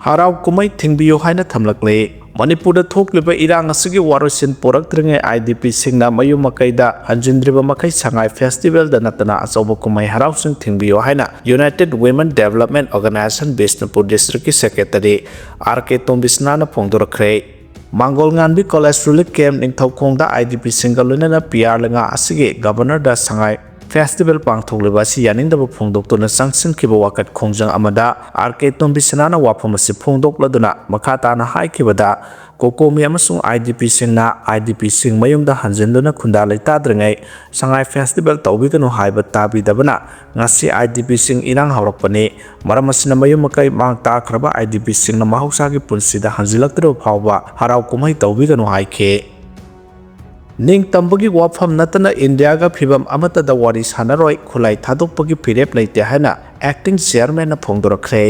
ꯍꯔꯥꯎ ꯀꯨꯝꯍꯩ ꯊꯤꯡꯕꯤꯌꯨ ꯍꯥꯏꯅ ꯊꯝꯂꯛꯂꯤ꯫ ꯃꯅꯤꯄꯨꯔꯗ ꯊꯣꯛꯂꯤꯕ ꯏꯔꯥꯡ ꯑꯁꯤꯒꯤ ꯋꯥꯔꯣꯏꯁꯤꯟ ꯄꯨꯔꯛꯇ꯭ꯔꯤꯉꯩ ꯑꯥꯏ ꯗꯤ ꯄꯤꯁꯤꯡꯅ ꯃꯌꯨꯝ ꯃꯀꯩꯗ ꯍꯟꯖꯤꯟꯗ꯭ꯔꯤꯕ ꯃꯈꯩ ꯁꯉꯥꯏ ꯐꯦꯁꯇꯤꯚꯦꯜꯗ ꯅꯠꯇꯅ ꯑꯆꯧꯕ ꯀꯨꯝꯍꯩ ꯍꯔꯥꯎꯁꯤꯡ ꯊꯤꯡꯕꯤꯌꯨ ꯍꯥꯏꯅ United Women Development Organization Bishnupur ꯗꯤꯁꯇ꯭ꯔꯤꯛꯀꯤ ꯁꯦꯀ꯭ꯔꯦꯇꯔꯤ ꯑꯥꯔ ꯀꯦ ꯇꯣꯝꯕꯤꯁꯅꯥꯅ ꯐꯣꯡꯗꯣꯔꯛꯈ꯭ꯔꯦ꯫ Mangol Ngaanbi college relief camp ꯅꯤꯡꯊꯧꯈꯣꯡꯗ ꯑꯥꯏ ꯗꯤ ꯄꯤꯁꯤꯡꯒ ꯂꯣꯏꯅꯅ ꯄꯤ ꯑꯥꯔ ꯂꯩꯉꯥꯛ ꯑꯁꯤꯒꯤ ꯒꯕꯔꯅꯔꯗ ꯁꯉꯥꯏ ꯐꯦꯁꯇꯤꯚꯦꯜ ꯄꯥꯡꯊꯣꯛꯂꯤꯕ ꯑꯁꯤ ꯌꯥꯅꯤꯡꯗꯕ ꯐꯣꯡꯗꯣꯛꯇꯨꯅ ꯆꯪꯁꯤꯟꯈꯤꯕ ꯋꯥꯀꯠ ꯈꯣꯡꯖꯪ ꯑꯃꯗ ꯑꯥꯔ ꯀꯦ ꯇꯣꯝꯕꯤꯁꯅꯥꯅ ꯋꯥꯐꯝ ꯑꯁꯤ ꯐꯣꯡꯗꯣꯛꯂꯗꯨꯅ ꯃꯈꯥ ꯇꯥꯅ ꯍꯥꯏꯈꯤꯕꯗ, ꯀꯣꯀꯣꯃꯤ ꯑꯃꯁꯨꯡ ꯑꯥꯏ ꯗꯤ ꯄꯤꯁꯤꯡꯅ ꯑꯥꯏ ꯗꯤ ꯄꯤꯁꯤꯡ ꯃꯌꯨꯝꯗ ꯍꯟꯖꯤꯟꯗꯨꯅ ꯈꯨꯟꯗꯥ ꯂꯩꯇꯥꯗ꯭ꯔꯤꯉꯩ ꯁꯉꯥꯏ ꯐꯦꯁꯇꯤꯚꯦꯜ ꯇꯧꯕꯤꯒꯅꯨ ꯍꯥꯏꯕ ꯇꯥꯕꯤꯗꯕꯅ ꯉꯁꯤ ꯑꯥꯏ ꯗꯤ ꯄꯤꯁꯤꯡ ꯏꯔꯥꯡ ꯍꯧꯔꯛꯄꯅꯤ꯫ ꯃꯔꯝ ꯑꯁꯤꯅ ꯃꯌꯨꯝ ꯃꯀꯩ ꯃꯥꯡ ꯇꯥꯛꯈ꯭ꯔꯕ ꯑꯥꯏ ꯗꯤ ꯄꯤꯁꯤꯡꯅ ꯃꯍꯧꯁꯥꯒꯤ ꯄꯨꯟꯁꯤꯗ ꯍꯟꯖꯤꯜꯂꯛꯇ꯭ꯔꯤꯕ ꯐꯥꯎꯕ ꯍꯔꯥꯎ ꯀꯨꯝꯍꯩ ꯇꯧꯕꯤꯒꯅꯨ ꯍꯥꯏꯈꯤ꯫ ꯅꯤꯡꯇꯝꯕꯒꯤ ꯋꯥꯐꯝ ꯅꯠꯇꯅ ꯏꯟꯗꯤꯌꯥꯒ ꯐꯤꯕꯝ ꯑꯃꯠꯇꯗ ꯋꯥꯔꯤ ꯁꯥꯟꯅꯔꯣꯏ, ꯈꯨꯠꯂꯥꯏ ꯊꯥꯗꯣꯛꯄꯒꯤ ꯐꯤꯔꯦꯞ ꯂꯩꯇꯦ ꯍꯥꯏꯅ ꯑꯦꯛꯇꯤꯡ ꯆꯤꯌꯔꯃꯦꯟꯅ ꯐꯣꯡꯗꯣꯔꯛꯈ꯭ꯔꯦ꯫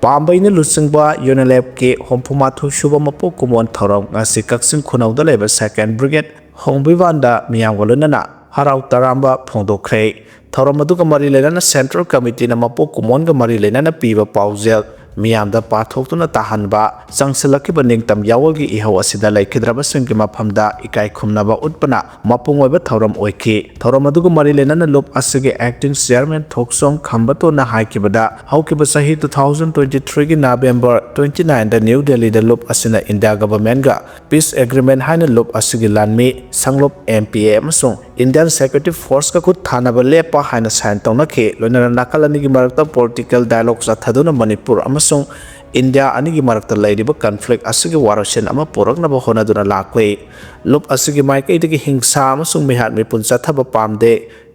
ꯄꯥꯝꯕꯩꯅ ꯂꯨꯆꯤꯡꯕ ꯌꯨꯅꯤꯂꯦꯞꯀꯤ ꯍꯨꯝꯐꯨ ꯃꯥꯊꯣꯏ ꯁꯨꯕ ꯃꯄꯣꯛ ꯀꯨꯝꯑꯣꯟ ꯊꯧꯔꯝ ꯉꯁꯤ ꯀꯛꯆꯤꯡ ꯈꯨꯅꯧꯗ ꯂꯩꯕ ꯁꯦꯀꯦꯟ ꯕ꯭ꯔꯤꯒꯦꯗ ꯍꯣꯡꯕꯤꯕꯥꯟꯗ ꯃꯤꯌꯥꯝꯒ ꯂꯣꯏꯅꯅ ꯍꯔꯥꯎ ꯇꯔꯥꯝꯕ ꯐꯣꯡꯗꯣꯛꯈ꯭ꯔꯦ꯫ ꯊꯧꯔꯝ ꯑꯗꯨꯒ ꯃꯔꯤ ꯂꯩꯅꯅ ꯁꯦꯟꯇ꯭ꯔꯦꯜ ꯀꯃꯤꯇꯤꯅ ꯃꯄꯣꯛ ꯀꯨꯝꯑꯣꯟꯒ ꯃꯔꯤ ꯂꯩꯅꯅ ꯄꯤꯕ ꯄꯥꯎꯖꯦꯜ ꯃꯤꯌꯥꯝꯗ ꯄꯥꯊꯣꯛꯇꯨꯅ ꯇꯥꯍꯟꯕ, ꯆꯪꯁꯤꯜꯂꯛꯈꯤꯕ ꯅꯤꯡꯇꯝ ꯌꯥꯑꯣꯜꯒꯤ ꯏꯍꯧ ꯑꯁꯤꯗ ꯂꯩꯈꯤꯗ꯭ꯔꯕꯁꯤꯡꯒꯤ ꯃꯐꯝꯗ ꯏꯀꯥꯏ ꯈꯨꯝꯅꯕ ꯎꯠꯄꯅ ꯃꯄꯨꯡ ꯑꯣꯏꯕ ꯊꯧꯔꯝ ꯑꯣꯏꯈꯤ꯫ ꯊꯧꯔꯝ ꯑꯗꯨꯒ ꯃꯔꯤ ꯂꯩꯅꯅ ꯂꯨꯞ ꯑꯁꯤꯒꯤ ꯑꯦꯛꯇꯤꯡ ꯆꯤꯌꯔꯃꯦꯟ ꯊꯣꯛꯆꯣꯝ ꯈꯝꯕꯇꯣꯟꯅ ꯍꯥꯏꯈꯤꯕꯗ, ꯍꯧꯈꯤꯕ ꯆꯍꯤ two thousand twenty three ꯒꯤ November twenty nine ꯗ ꯅ꯭ꯌꯨ ꯗꯦꯜꯂꯤꯗ ꯂꯨꯞ ꯑꯁꯤꯅ ꯏꯟꯗꯤꯌꯥ ꯒꯚꯔꯟꯃꯦꯟꯠꯒ ꯄꯤꯁ ꯑꯦꯒ꯭ꯔꯤꯃꯦꯟꯠ ꯍꯥꯏꯅ ꯂꯨꯞ ꯑꯁꯤꯒꯤ ꯂꯥꯟꯃꯤ ꯁꯪꯂꯨꯞ ꯑꯦꯝ ꯄꯤ ꯑꯦ ꯑꯃꯁꯨꯡ ꯏꯟꯗꯤꯌꯥꯟ ꯁꯦꯀ꯭ꯌꯨꯔꯤꯇꯤ ꯐꯣꯔꯁꯀ ꯈꯨꯠ ꯊꯥꯅꯕ ꯂꯦꯞꯄ ꯍꯥꯏꯅ ꯁꯥꯏꯟ ꯇꯧꯅꯈꯤ꯫ ꯂꯣꯏꯅꯅ ꯅꯥꯀꯜ ꯑꯅꯤꯒꯤ ꯃꯔꯛꯇ ꯄꯣꯂꯤꯇꯤꯀꯦꯜ ꯗꯥꯏꯂꯣꯒ ꯆꯠꯊꯗꯨꯅ ꯃꯅꯤꯄꯨꯔ ꯑꯃꯁꯨꯡ ꯏꯟꯗꯤꯌꯥ ꯑꯅꯤꯒꯤ ꯃꯔꯛꯇ ꯂꯩꯔꯤꯕ ꯀꯟꯐ꯭ꯂꯤꯛ ꯑꯁꯤꯒꯤ ꯋꯥꯔꯣꯏꯁꯤꯟ ꯑꯃ ꯄꯨꯔꯛꯅꯕ ꯍꯣꯠꯅꯗꯨꯅ ꯂꯥꯛꯂꯤ꯫ ꯂꯨꯞ ꯑꯁꯤꯒꯤ ꯃꯥꯏꯀꯩꯗꯒꯤ ꯍꯤꯡꯁꯥ ꯑꯃꯁꯨꯡ ꯃꯤꯍꯥꯠ ꯃꯤꯄꯨꯟ ꯆꯠꯊꯕ ꯄꯥꯝꯗꯦ꯫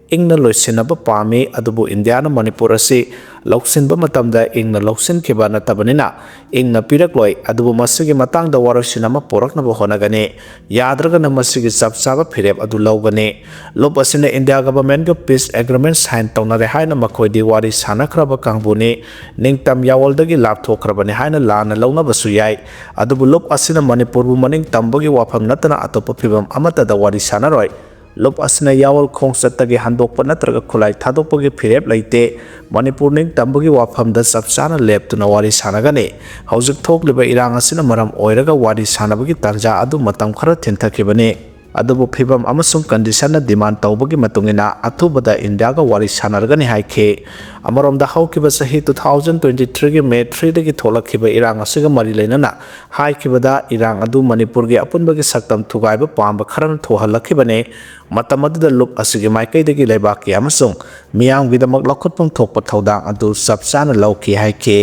ꯏꯪꯅ ꯂꯣꯏꯁꯤꯟꯅꯕ ꯄꯥꯝꯃꯤ, ꯑꯗꯨꯕꯨ ꯏꯟꯗꯤꯌꯥꯅ ꯃꯅꯤꯄꯨꯔ ꯑꯁꯤ ꯂꯧꯁꯤꯟꯕ ꯃꯇꯝꯗ ꯏꯪꯅ ꯂꯧꯁꯤꯟꯈꯤꯕ ꯅꯠꯇꯕꯅꯤꯅ ꯏꯪꯅ ꯄꯤꯔꯛꯂꯣꯏ꯫ ꯑꯗꯨꯕꯨ ꯃꯁꯤꯒꯤ ꯃꯇꯥꯡꯗ ꯋꯥꯔꯣꯏꯁꯤꯟ ꯑꯃ ꯄꯨꯔꯛꯅꯕ ꯍꯣꯠꯅꯒꯅꯤ꯫ ꯌꯥꯗ꯭ꯔꯒꯅ ꯃꯁꯤꯒꯤ ꯆꯞ ꯆꯥꯕ ꯐꯤꯔꯦꯞ ꯑꯗꯨ ꯂꯧꯒꯅꯤ꯫ ꯂꯨꯞ ꯑꯁꯤꯅ ꯏꯟꯗꯤꯌꯥ ꯒꯚꯔꯟꯃꯦꯟꯠꯒ peace agreement sign ꯇꯧꯅꯔꯦ ꯍꯥꯏꯅ ꯃꯈꯣꯏꯗꯤ ꯋꯥꯔꯤ ꯁꯥꯟꯅꯈ꯭ꯔꯕ ꯀꯥꯡꯕꯨꯅꯤ꯫ ꯅꯤꯡꯇꯝ ꯌꯥꯋꯜꯗꯒꯤ ꯂꯥꯞꯊꯣꯛꯈ꯭ꯔꯕꯅꯤ ꯍꯥꯏꯅ ꯂꯥꯟꯅ ꯂꯧꯅꯕꯁꯨ ꯌꯥꯏ꯫ ꯑꯗꯨꯕꯨ ꯂꯨꯞ ꯑꯁꯤꯅ ꯃꯅꯤꯄꯨꯔꯕꯨ ꯃꯅꯤꯡ ꯇꯝꯕꯒꯤ ꯋꯥꯐꯝ ꯅꯠꯇꯅ ꯑꯇꯣꯞꯄ ꯐꯤꯕꯝ ꯑꯃꯠꯇꯗ ꯋꯥꯔꯤ ꯁꯥꯟꯅꯔꯣꯏ꯫ ꯂꯨꯞ ꯑꯁꯤꯅ ꯌꯥꯋꯜ ꯈꯣꯡꯆꯠꯇꯒꯤ ꯍꯟꯗꯣꯛꯄ ꯅꯠꯇ꯭ꯔꯒ ꯈꯨꯠꯂꯥꯏ ꯊꯥꯗꯣꯛꯄꯒꯤ ꯐꯤꯔꯦꯞ ꯂꯩꯇꯦ꯫ ꯃꯅꯤꯄꯨꯔ ꯅꯤꯡꯇꯝꯕꯒꯤ ꯋꯥꯐꯝꯗ ꯆꯞ ꯆꯥꯅ ꯂꯦꯞꯇꯨꯅ ꯋꯥꯔꯤ ꯁꯥꯟꯅꯒꯅꯤ꯫ ꯍꯧꯖꯤꯛ ꯊꯣꯛꯂꯤꯕ ꯏꯔꯥꯡ ꯑꯁꯤꯅ ꯃꯔꯝ ꯑꯣꯏꯔꯒ ꯋꯥꯔꯤ ꯁꯥꯟꯅꯕꯒꯤ ꯇꯥꯟꯖꯥ ꯑꯗꯨ ꯃꯇꯝ ꯈꯔ ꯊꯤꯟꯊꯈꯤꯕꯅꯤ꯫ ꯑꯗꯨꯕꯨ ꯐꯤꯕꯝ ꯑꯃꯁꯨꯡ conditionꯅ demand ꯇꯧꯕꯒꯤ ꯃꯇꯨꯡ ꯏꯟꯅ ꯑꯊꯨꯕꯗ ꯏꯟꯗꯤꯌꯥꯒ ꯋꯥꯔꯤ ꯁꯥꯟꯅꯔꯒꯅꯤ ꯍꯥꯏꯈꯤ꯫ ꯑꯃꯔꯣꯝꯗ ꯍꯧꯈꯤꯕ ꯆꯍꯤ two thousand twenty threeꯒꯤ May threeꯗꯒꯤ ꯊꯣꯛꯂꯛꯈꯤꯕ ꯏꯔꯥꯡ ꯑꯁꯤꯒ ꯃꯔꯤ ꯂꯩꯅꯅ ꯍꯥꯏꯈꯤꯕꯗ ꯏꯔꯥꯡ ꯑꯗꯨ ꯃꯅꯤꯄꯨꯔꯒꯤ ꯑꯄꯨꯟꯕꯒꯤ ꯁꯛꯇꯝ ꯊꯨꯒꯥꯏꯕ ꯄꯥꯝꯕ ꯈꯔꯅ ꯊꯣꯛꯍꯜꯂꯛꯈꯤꯕꯅꯤ꯫ ꯃꯇꯝ ꯑꯗꯨꯗ ꯂꯨꯞ ꯑꯁꯤꯒꯤ ꯃꯥꯏꯀꯩꯗꯒꯤ ꯂꯩꯕꯥꯛꯀꯤ ꯑꯃꯁꯨꯡ ꯃꯤꯌꯥꯝꯒꯤꯗꯃꯛ ꯂꯧꯈꯠꯐꯝ ꯊꯣꯛꯄ ꯊꯧꯗꯥꯡ ꯑꯗꯨ ꯆꯞ ꯆꯥꯅ ꯂꯧꯈꯤ ꯍꯥꯏꯈꯤ꯫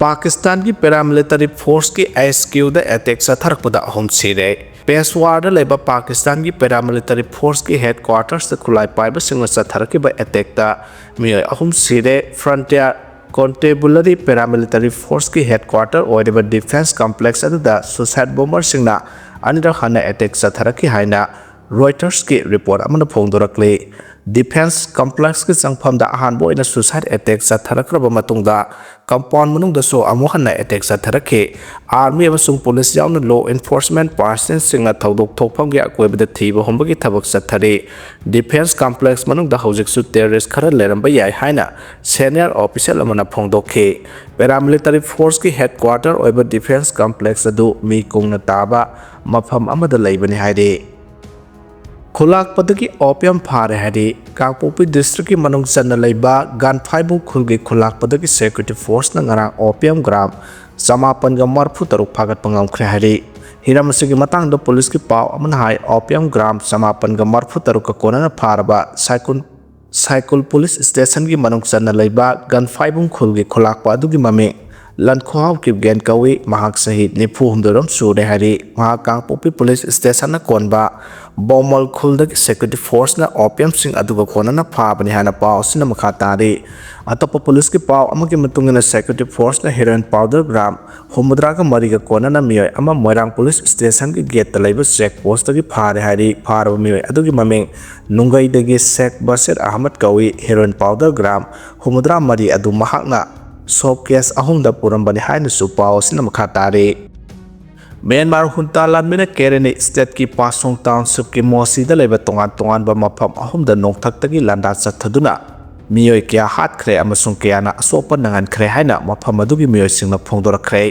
ꯄꯥꯀꯤꯁꯇꯥꯟꯒꯤ paramilitary forceꯀꯤ HQꯗ attack ꯆꯠꯊꯔꯛꯄꯗ ꯑꯍꯨꯝ ꯁꯤꯔꯦ꯫ ꯄꯦꯁꯋꯥꯔꯗ ꯂꯩꯕ ꯄꯥꯀꯤꯁꯇꯥꯟꯒꯤ paramilitary forceꯀꯤ headquartersꯇ ꯈꯨꯠꯂꯥꯏ ꯄꯥꯏꯕꯁꯤꯡꯅ ꯆꯠꯊꯔꯛꯈꯤꯕ attackꯇ ꯃꯤꯑꯣꯏ ꯑꯍꯨꯝ ꯁꯤꯔꯦ꯫ Frontier Constabulary paramilitary forceꯀꯤ headquarter ꯑꯣꯏꯔꯤꯕ defence complex ꯑꯗꯨꯗ suicide bomberꯁꯤꯡꯅ ꯑꯅꯤꯔꯛ ꯍꯟꯅ attack ꯆꯠꯊꯔꯛꯈꯤ ꯍꯥꯏꯅ Reutersꯀꯤ report ꯑꯃꯅ ꯐꯣꯡꯗꯣꯔꯛꯂꯤ꯫ Defence complexꯀꯤ ꯆꯪꯐꯝꯗ ꯑꯍꯥꯟꯕ ꯑꯣꯏꯅ suicide attack ꯆꯠꯊꯔꯛꯈ꯭ꯔꯕ ꯃꯇꯨꯡꯗ compound ꯃꯅꯨꯡꯗꯁꯨ ꯑꯃꯨꯛ ꯍꯟꯅ attack ꯆꯠꯊꯔꯛꯈꯤ꯫ Army ꯑꯃꯁꯨꯡ police ꯌꯥꯎꯅ law enforcement personnelꯁꯤꯡꯅ ꯊꯧꯗꯣꯛ ꯊꯣꯛꯐꯝꯒꯤ ꯑꯀꯣꯏꯕꯗ ꯊꯤꯕ ꯍꯨꯝꯕꯒꯤ ꯊꯕꯛ ꯆꯠꯊꯔꯤ꯫ Defence complex ꯃꯅꯨꯡꯗ ꯍꯧꯖꯤꯛꯁꯨ terrorist ꯈꯔ ꯂꯩꯔꯝꯕ ꯌꯥꯏ ꯍꯥꯏꯅ senior official ꯑꯃꯅ ꯐꯣꯡꯗꯣꯛꯈꯤ꯫ Paramilitary forceꯀꯤ headquarter ꯑꯣꯏꯕ defence complex ꯑꯗꯨ ꯃꯤ ꯀꯨꯡꯅ ꯇꯥꯕ ꯃꯐꯝ ꯑꯃꯗ ꯂꯩꯕꯅꯤ ꯍꯥꯏꯔꯤ꯫ ꯈꯨꯂꯥꯛꯄꯗꯒꯤ opium ꯐꯥꯔꯦ ꯍꯥꯏꯔꯤ꯫ ꯀꯥꯡꯄꯣꯛꯄꯤ districtꯀꯤ ꯃꯅꯨꯡ ꯆꯟꯅ ꯂꯩꯕ ꯒꯟꯐꯥꯏꯕꯨꯡ ꯈꯨꯜꯒꯤ ꯈꯨꯂꯥꯛꯄꯗꯒꯤ security forceꯅ ꯉꯔꯥꯡ opium gram ꯆꯃꯥꯄꯟꯒ ꯃꯔꯐꯨ ꯇꯔꯨꯛ ꯐꯥꯒꯠꯄ ꯉꯝꯈ꯭ꯔꯦ ꯍꯥꯏꯔꯤ꯫ ꯍꯤꯔꯝ ꯑꯁꯤꯒꯤ ꯃꯇꯥꯡꯗ policeꯀꯤ ꯄꯥꯎ ꯑꯃꯅ ꯍꯥꯏ, opium gram ꯆꯃꯥꯄꯟꯒ ꯃꯔꯐꯨ ꯇꯔꯨꯛꯀ ꯀꯣꯟꯅꯅ ꯐꯥꯔꯕ ꯁꯥꯏꯀꯨꯟ ꯁꯥꯏꯀꯨꯜ police stationꯒꯤ ꯃꯅꯨꯡ ꯆꯟꯅ ꯂꯩꯕ ꯒꯟꯐꯥꯏꯕꯨꯡ ꯈꯨꯜꯒꯤ ꯈꯨꯂꯥꯛꯄ ꯑꯗꯨꯒꯤ ꯃꯃꯤꯡ ꯂꯟꯈꯣꯍꯥꯎ ꯀꯤꯞꯒꯦꯟ ꯀꯧꯏ꯫ ꯃꯍꯥꯛ ꯆꯍꯤ ꯅꯤꯐꯨ ꯍꯨꯝꯗꯣꯏꯔꯣꯝ ꯁꯨꯔꯦ ꯍꯥꯏꯔꯤ꯫ ꯃꯍꯥꯛ ꯀꯥꯡꯄꯣꯛꯄꯤ ꯄꯨꯂꯤꯁ ꯁ꯭ꯇꯦꯁꯟꯅ ꯀꯣꯟꯕ ꯕꯣꯃꯜ ꯈꯨꯜꯗꯒꯤ ꯁꯦꯀ꯭ꯌꯨꯔꯤꯇꯤ ꯐꯣꯔꯁꯅ ꯑꯣꯄꯤꯌꯝꯁꯤꯡ ꯑꯗꯨꯒ ꯀꯣꯟꯅꯅ ꯐꯥꯕꯅꯤ ꯍꯥꯏꯅ ꯄꯥꯎ ꯑꯁꯤꯅ ꯃꯈꯥ ꯇꯥꯔꯤ꯫ ꯑꯇꯣꯞꯄ ꯄꯨꯂꯤꯁꯀꯤ ꯄꯥꯎ ꯑꯃꯒꯤ ꯃꯇꯨꯡ ꯏꯟꯅ, ꯁꯦꯀ꯭ꯌꯨꯔꯤꯇꯤ ꯐꯣꯔꯁꯅ ꯍꯦꯔꯣꯏꯟ ꯄꯥꯎꯗꯔ ꯒ꯭ꯔꯥꯝ ꯍꯨꯝꯐꯨꯇꯔꯥꯒ ꯃꯔꯤꯒ ꯀꯣꯟꯅꯅ ꯃꯤꯑꯣꯏ ꯑꯃ ꯃꯣꯏꯔꯥꯡ ꯄꯨꯂꯤꯁ ꯁ꯭ꯇꯦꯁꯟꯒꯤ ꯒꯦꯠꯇ ꯂꯩꯕ ꯆꯦꯛ ꯄꯣꯁꯇꯒꯤ ꯐꯥꯔꯦ ꯍꯥꯏꯔꯤ꯫ ꯐꯥꯔꯕ ꯃꯤꯑꯣꯏ ꯑꯗꯨꯒꯤ ꯃꯃꯤꯡ ꯅꯨꯡꯒꯩꯗꯒꯤ ꯁꯦꯛ ꯕꯁꯤꯔ ꯑꯍꯃꯗ ꯀꯧꯏ꯫ ꯍꯦꯔꯣꯏꯟ ꯄꯥꯎꯗꯔ ꯒ꯭ꯔꯥꯝ ꯍꯨꯝꯐꯨꯇꯔꯥ ꯃꯔꯤ ꯑꯗꯨ ꯃꯍꯥꯛꯅ ꯁꯣꯞ ꯀꯦꯁ ꯑꯍꯨꯝꯗ ꯄꯨꯔꯝꯕꯅꯤ ꯍꯥꯏꯅꯁꯨ ꯄꯥꯎ ꯑꯁꯤꯅ ꯃꯈꯥ ꯇꯥꯔꯤ꯫ ꯃ꯭ꯌꯥꯟꯃꯥꯔ ꯍꯨꯟꯇꯥ ꯂꯥꯟꯃꯤꯅ ꯀꯦꯔꯦꯅꯤ ꯁ꯭ꯇꯦꯠꯀꯤ ꯄꯥꯁꯣꯡ ꯇꯥꯎꯟꯁꯤꯞꯀꯤ ꯃꯣꯁꯤꯗ ꯂꯩꯕ ꯇꯣꯉꯥꯟ ꯇꯣꯉꯥꯟꯕ ꯃꯐꯝ ꯑꯍꯨꯝꯗ ꯅꯣꯡꯊꯛꯇꯒꯤ ꯂꯥꯟꯗꯥ ꯆꯠꯊꯗꯨꯅ ꯃꯤꯑꯣꯏ ꯀꯌꯥ ꯍꯥꯠꯈ꯭ꯔꯦ ꯑꯃꯁꯨꯡ ꯀꯌꯥꯅ ꯑꯁꯣꯛ ꯑꯄꯟ ꯅꯪꯍꯟꯈ꯭ꯔꯦ ꯍꯥꯏꯅ ꯃꯐꯝ ꯑꯗꯨꯒꯤ ꯃꯤꯑꯣꯏꯁꯤꯡꯅ ꯐꯣꯡꯗꯣꯔꯛꯈ꯭ꯔꯦ꯫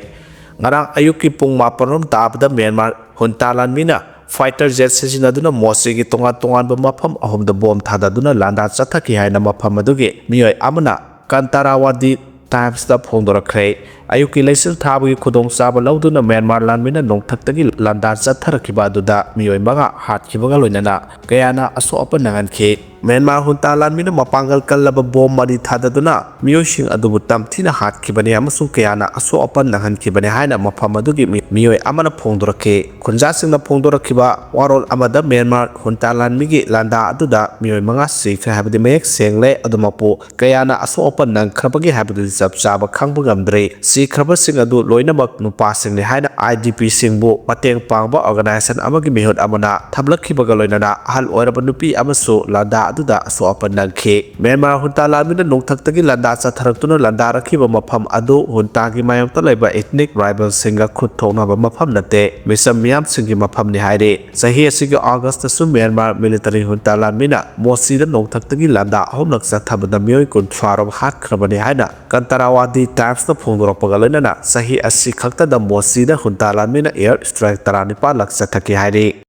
ꯉꯔꯥꯡ ꯑꯌꯨꯛꯀꯤ ꯄꯨꯡ ꯃꯥꯄꯟ ꯔꯣꯝ ꯇꯥꯕꯗ ꯃ꯭ꯌꯥꯟꯃꯥꯔ ꯍꯨꯟꯇꯥ ꯂꯥꯟꯃꯤꯅ ꯐꯥꯏꯇꯔ ꯖꯦꯠ ꯁꯤꯖꯤꯟꯅꯗꯨꯅ ꯃꯣꯁꯤꯒꯤ ꯇꯣꯉꯥꯟ ꯇꯣꯉꯥꯟꯕ ꯃꯐꯝ ꯑꯍꯨꯝꯗ ꯕꯣꯝ ꯊꯥꯗꯗꯨꯅ ꯂꯥꯟꯗꯥ ꯆꯠꯊꯈꯤ ꯍꯥꯏꯅ ꯃꯐꯝ ꯑꯗꯨꯒꯤ ꯃꯤꯑꯣꯏ ꯑꯃꯅ ꯀꯟꯇꯥꯔꯥꯋꯥꯗꯤ ꯇꯥꯏꯝꯁꯇ ꯐꯣꯡꯗꯣꯔꯛꯈ꯭ꯔꯦ꯫ ꯑꯌꯨꯛꯀꯤ ꯂꯩꯆꯤꯜ ꯊꯥꯕꯒꯤ ꯈꯨꯗꯣꯡꯆꯥꯕ ꯂꯧꯗꯨꯅ ꯃ꯭ꯌꯥꯟꯃꯥꯔ ꯂꯥꯟꯃꯤꯅ ꯅꯣꯡꯊꯛꯇꯒꯤ ꯂꯥꯟꯗꯥ ꯆꯠꯊꯔꯛꯈꯤꯕ ꯑꯗꯨꯗ ꯃꯤꯑꯣꯏ ꯃꯉꯥ ꯍꯥꯠꯈꯤꯕꯒ ꯂꯣꯏꯅꯅ ꯀꯌꯥꯅ ꯑꯁꯣꯛ ꯑꯄꯟ ꯅꯪꯍꯟꯈꯤ꯫ ꯃ꯭ꯌꯥꯟꯃꯥꯔ ꯍꯨꯟꯇꯥ ꯂꯥꯟꯃꯤꯅ ꯃꯄꯥꯡꯒꯜ ꯀꯜꯂꯕ ꯕꯣꯝ ꯃꯔꯤ ꯊꯥꯗꯗꯨꯅ ꯃꯤꯑꯣꯏꯁꯤꯡ ꯑꯗꯨꯕꯨ ꯇꯝꯊꯤꯅ ꯍꯥꯠꯈꯤꯕꯅꯤ ꯑꯃꯁꯨꯡ ꯀꯌꯥꯅ ꯑꯁꯣꯛ ꯑꯄꯟ ꯅꯪꯍꯟꯈꯤꯕꯅꯤ ꯍꯥꯏꯅ ꯃꯐꯝ ꯑꯗꯨꯒꯤ ꯃꯤ-, ꯃꯤꯑꯣꯏ ꯑꯃꯅ ꯐꯣꯡꯗꯣꯔꯛꯈꯤ꯫ ꯈꯨꯟꯖꯥꯁꯤꯡꯅ ꯐꯣꯡꯗꯣꯔꯛꯈꯤꯕ ꯋꯥꯔꯣꯜ ꯑꯃꯗ ꯃ꯭ꯌꯥꯟꯃꯥꯔ ꯍꯨꯟꯇꯥ ꯂꯥꯟꯃꯤꯒꯤ ꯂꯥꯟꯗꯥ ꯑꯗꯨꯗ ꯃꯤꯑꯣꯏ ꯃꯉꯥ ꯁꯤꯈ꯭ꯔꯦ ꯍꯥꯏꯕꯗꯤ ꯃꯌꯦꯛ ꯁꯦꯡꯂꯦ, ꯑꯗꯨꯃꯛꯄꯨ ꯀꯌꯥꯅ ꯑꯁꯣꯛ ꯑꯄꯟ ꯅꯪꯈ꯭ꯔꯕꯒꯦ ꯍꯥꯏꯕꯗꯨꯗꯤ ꯆꯞ ꯆꯥꯕ ꯈꯪꯕ ꯉꯝꯗ꯭ꯔꯤ꯫ ꯁꯤꯈ꯭ꯔꯕꯁꯤꯡ ꯑꯗꯨ ꯂꯣꯏꯅꯃꯛ ꯅꯨꯄꯥꯁꯤꯡꯅꯤ ꯍꯥꯏꯅ ꯑꯥꯏ ꯗꯤ ꯄꯤꯁꯤꯡꯕꯨ ꯃꯇꯦꯡ ꯄꯥꯡꯕ ꯑꯣꯔꯒꯅꯥꯏꯖꯦꯁꯟ ꯑꯃꯒꯤ ꯃꯤꯍꯨꯠ ꯑꯃꯅ ꯊꯝꯂꯛꯈꯤꯕꯒ ꯂꯣꯏꯅꯅ ꯑꯍꯜ ꯑꯣꯏꯔꯕ ꯅꯨꯄꯤ ꯑꯃꯁꯨ ꯂꯥꯟꯗꯥ ꯑꯗꯨꯗ ꯑꯁꯣꯛ ꯑꯄꯟ ꯅꯪꯈꯤ꯫ ꯃ꯭ꯌꯥꯟꯃꯥꯔ ꯍꯨꯟꯇꯥ ꯂꯥꯟꯃꯤꯅ ꯅꯣꯡꯊꯛꯇꯒꯤ ꯂꯥꯟꯗꯥ ꯆꯠꯊꯔꯛꯇꯨꯅ ꯂꯥꯟꯗꯥꯔꯛꯈꯤꯕ ꯃꯐꯝ ꯑꯗꯨ ꯍꯨꯟꯇꯥꯒꯤ ꯃꯥꯌꯣꯛꯇ ꯂꯩꯕ ꯏꯊꯅꯤꯛ ꯔꯥꯏꯕꯦꯜꯁꯤꯡꯒ ꯈꯨꯠ ꯊꯣꯛꯅꯕ ꯃꯐꯝ ꯅꯠꯇꯦ, ꯃꯤꯆꯝ ꯃꯤꯌꯥꯝꯁꯤꯡꯒꯤ ꯃꯐꯝꯅꯤ ꯍꯥꯏꯔꯤ꯫ ꯆꯍꯤ ꯑꯁꯤꯒꯤ ꯑꯥꯒꯁꯇꯁꯨ ꯃ꯭ꯌꯥꯟꯃꯥꯔ ꯃꯤꯂꯤꯇꯔꯤ ꯍꯨꯟꯇꯥ ꯂꯥꯟꯃꯤꯅ ꯃꯣꯁꯤꯗ ꯅꯣꯡꯊꯛꯇꯒꯤ ꯂꯥꯟꯗꯥ ꯑꯍꯨꯝꯂꯛ ꯆꯠꯊꯕꯗ ꯃꯤꯑꯣꯏ ꯀꯨꯟꯊ꯭ꯔꯥ ꯔꯣꯝ ꯍꯥꯠꯈ꯭ꯔꯕꯅꯤ ꯍꯥꯏꯅ ꯀꯟꯇꯥꯔꯥꯋꯥꯗꯤ ꯇꯥꯏꯝꯁꯅ ꯐꯣꯡꯗꯣꯔꯛꯄꯒ ꯂꯣꯏꯅꯅ ꯆꯍꯤ ꯑꯁꯤ ꯈꯛꯇꯗ ꯃꯣꯁꯤꯗ ꯍꯨꯟꯇꯥ ꯂꯥꯟꯃꯤꯅ ꯑꯦꯌꯔ ꯁ꯭ꯇ꯭ꯔꯥꯏꯛ ꯇꯔꯥꯅꯤꯄꯥꯜ ꯂꯛ ꯆꯠꯊꯈꯤ ꯍꯥꯏꯔꯤ꯫